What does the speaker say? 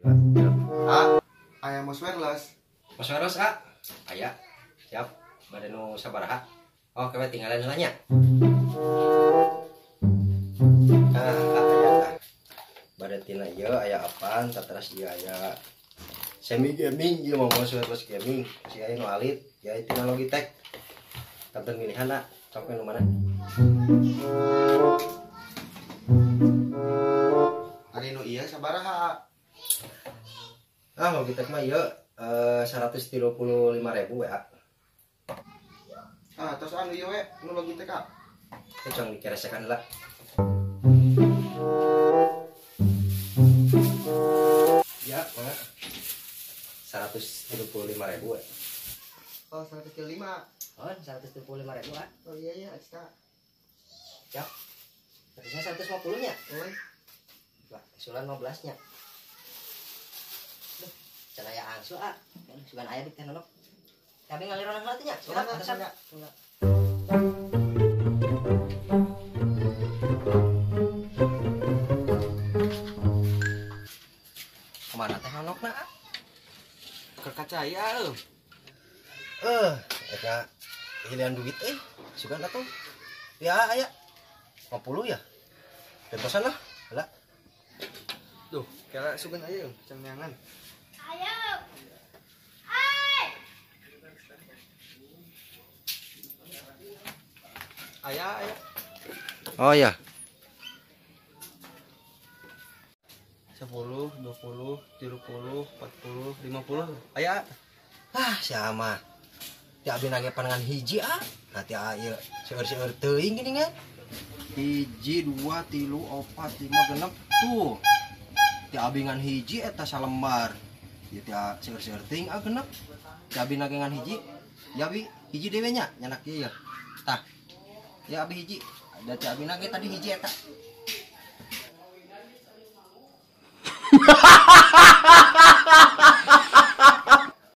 Ah, aya mouse wireless. Mouse wireless ah? Aya. Siap. Bade nu sabaraha? Oh, kewe tinggalan heula nya. Ah, aya tah. Bade tina ieu aya apaan, teras ieu aya semi gaming ieu mah mouse wireless gaming. Si aya nu alit, ya tina Logitech. Kanten milihan ah, sok nu mana? Ari nu ieu sabaraha? Ah, Logitech mah ieu 135.000 we. Ah, tos anu ieu we, nu Logitech ah. Teh cong dikeresekan heula. Ya, mangga. 135.000 we. Oh, 135. Oh, 135.000 ah. Oh iya iya, eta. Siap. Harusnya 150 nya. Oh. Lah, usulan 15 nya. Can aya angsu ah. Sugan aya di teh nonok. Tapi ngalir orang heula teh nya. Sugan atasan. Kemana teh nonokna ah? Ke kaca aya euy. Eta hilian duit euy. Sugan atuh. Ya aya 50 ya. Bentosan lah. Heula. Duh, kira sugan aya euy, can neangan. Ayo. Hai. Aya, aya. Oh ya. 10, 20, 30, 40, 50. Aya. Ah, siapa? Ti abi nage panangan hiji ah. Nanti ah ieu seueur-seueur teuing gini kan. 1, 2, 3, 4, 5, 6 tuh. Ti abi ngan hiji eta salembar. Ieu ti seueur-seueur teuing ah genep. Ti abi nage ngan hiji. Ya abi hiji dewe nya nyanak ieu ya. Tah. Ya abi hiji. Da ti abi nage tadi hiji eta.